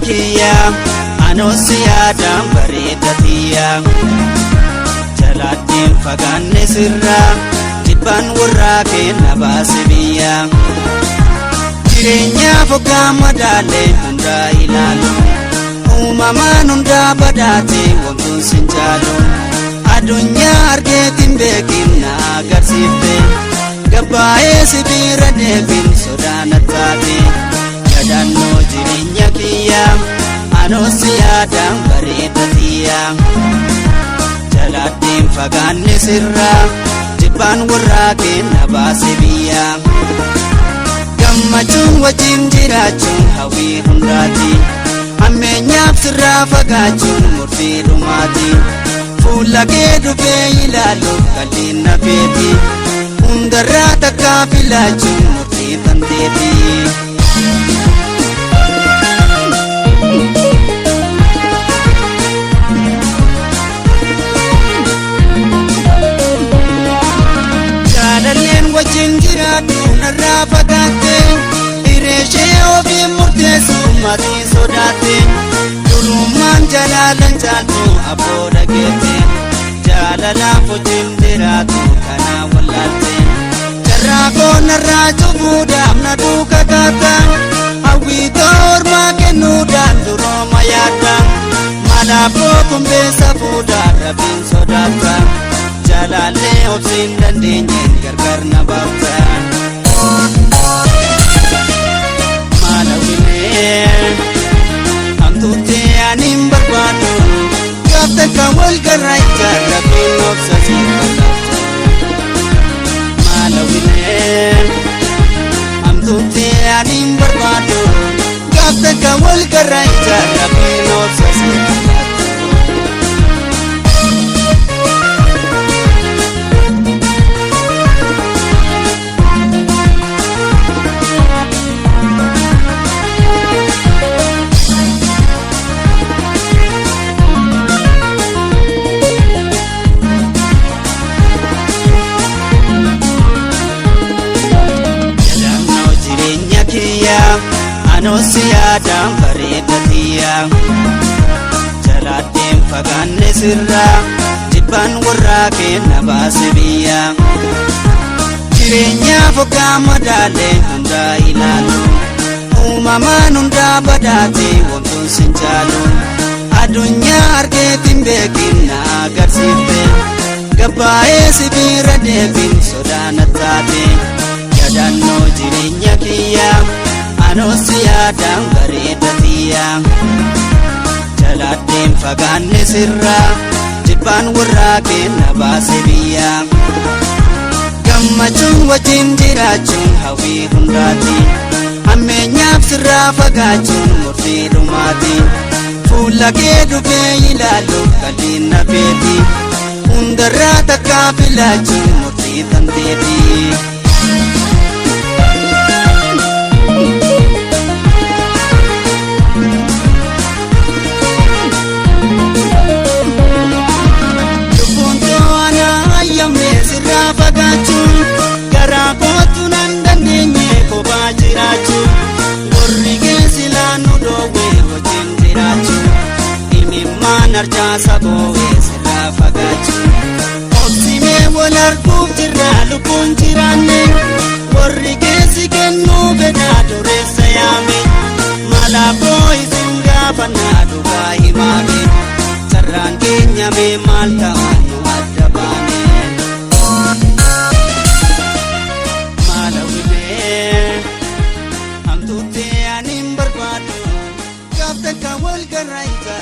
Kiyya anoos yaadaan bareeda tiyya jalaattiin fagaanne sirraa jibbaan warraa kenna baase biyya jireenyaaf hoggaa madaalee hundaa ilaalu uumamaan hundaa badaate wantuun sin caalu addunyaa argeetiin beekin na agarsiifte gabbaa'ee sibiira deebin sodaana taate yaadannoo jireenya kiyya anoos yaadaan bareeda tiyya jalaattiin fagaanne sirraa jibbaan warraa kenna baase biyya gammachuun wajjin jiraachuun hawwii hundaati ammeenyaaf sirraa fagaachuun murtii dhumaati fuula kee dhufee ilaaluuf qalbiin na feeti hundarraa takkaa filaachuun murtii tanteeti. Jaalalleen wajjin jiraadhu narraa fagaatte hireeshee ofii murteessu maatii sodaatte durummaan jalalan caaltu abboo dhageette jaalalaaf wajjin jiraatu kana wallaalte carraa koo narraa cufuudhaaf na duuka kaata hawwiitoo ormaa kennuudhaan durooma yaadda maalaafoo kumbeessa fuudhaan rabbiin sodaata jaalallee obsiin dandeenyeen gargar na baafta. Maalawinee hamtuutti ani hin barbaadu gaaf takka wal garraa ijaan rabbiin obsa siif bal'aatu. Maalawinee hamtuutti ani hin barbaadu gaaf takka wal garraa ijaan rabbiin obsa siif bal'aatu. Yaadannoo jireenya kiyya anoos yaadaan bareeda tiyya jalaattiin fagaanne sirraa jibbaan warraa kenna baase biyya jireenyaaf hoggaa madaalee hundaa ilaalu uumamaan hundaa badaate wantuun sin caalu addunyaa argeetiin beekin na agarsiifte gabbaa'ee sibiira deebin sodaana taate yaadannoo jireenya kiyya anoos yaadaan bareeda tiyya jalaattiin fagaanne sirraa jibbaan warraa kenna baase biyya gammachuun wajjin jiraachuun hawwii hundaati ammeenyaaf sirraa fagaachuun murtii dhumaati fuula kee dhufee ilaaluuf qalbiin na feeti hundarraa takkaa filaachuun murtii tanteeti. Lubbuun to'annaa hayyamne sirraa fagaachuun garaa kootu nan dandeenye kophaa jiraachuu warri keessi laannu dhoowwe wajjin jiraachuu imimmaan arjaasa boo'ee sirraa fagaachuu obsimee wal arguuf jirra lubbuun jiraanne warri keessi kennuu fedhaa dureessa yaame malaafoo isin gaafannaa dhugaa himaame carraan keenya mee maal ta'a nu adda baane. Maalawinee hamtuutti ani hin barbaadu gaaf takka wal garraa ijaan.